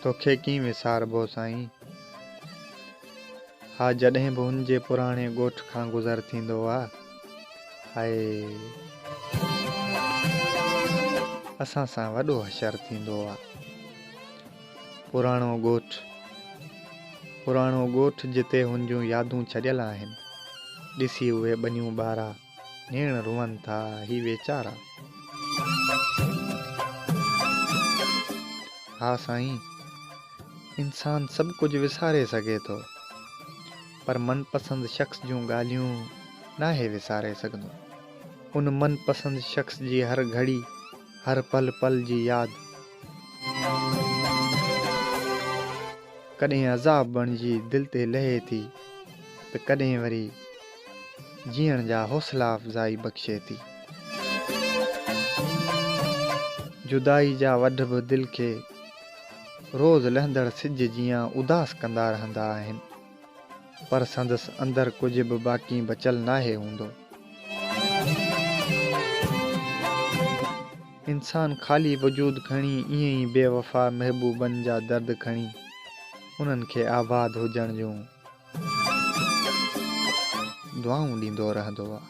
توکي ڪيئن وساربو سائين. ها جڏهن به هن جي پراڻي ڳوٺ کان گذر ٿيندو آ. هاء. اسان سان وڏو حشر ٿيندو آ. پراڻو ڳوٺ. پراڻو ڳوٺ جتي هن جون يادون ڇڏيل آهن. ڏسي اهي ٻنيون ٻارا. نيڻ روئن ٿا هي ويچارا. ها سائين انسان سڀ ڪجهه وساري سگهي ٿو پر من پسند شخص جون ڳالهيون ناهي وساري سگهندو. ان من پسند شخص جي هر گهڙي هر پل پل جي ياد ڪڏهن عذاب بڻجي دل تي لهي ٿي ته ڪڏهن وري جيئڻ جا حوصلا افزائي بخشي ٿي. جدائي جا وڍ به دل کي روز لهندڙ سج جيان اداس ڪندا رهندا آهن، پر سندس اندر ڪجهه به باقي بچيل ناهي هوندو. انسان خالي وجود کڻي ائين ئي بي وفا محبوبن جا درد کڻي انهن کي آباد هجڻ جون دعائون ڏيندو رهندو آ.